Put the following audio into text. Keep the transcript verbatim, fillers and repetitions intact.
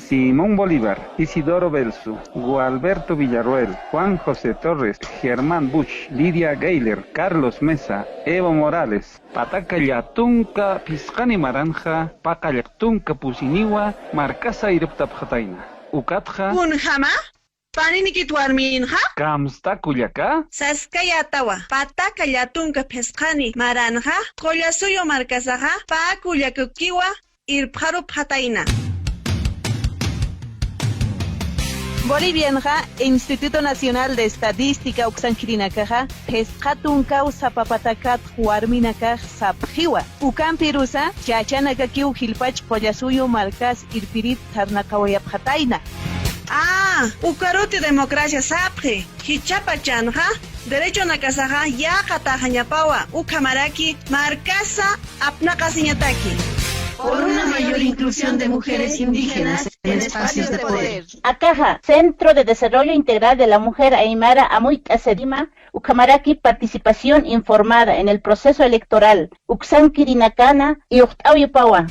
Simón Bolívar, Isidoro Belsu, Gualberto Villarroel, Juan José Torres, Germán Busch, Lidia Gayler, Carlos Mesa, Evo Morales, Pataka llatunka phisqani maranxa paqallq tunka pusiniwa markasa irptapxatayna. Ukatxa. Kunjama? Paninikit warminxa? Kamsta kullaka? Saskayätawa, pataka llatunka phisqani maranxa, Qullasuyu markasaxa, pä kullakukiwa irpxarupxatayna. Bolivianxa Instituto Nacional de Estadística uksankirinakaxa phisqa tunkaw sapa patakat warminakax sapxiwa. Ukampirusa chachanakakiw jilpach Qullasuyu markas irpirip sarnaqawayapxatayna. Ah, ukaruti democracia sapxi, jichhapachanxa derechonakasaxa yäqataxañapawa, ukhamaraki markasa apnaqasiñataki. Por una mayor inclusión de mujeres indígenas en espacios de poder. Akaxa, Centro de Desarrollo Integral de la Mujer Aymara amuyt'asirima, ukhamaraki participación informada en el proceso electoral, uksankirinakana, iyuqt'awyapawa.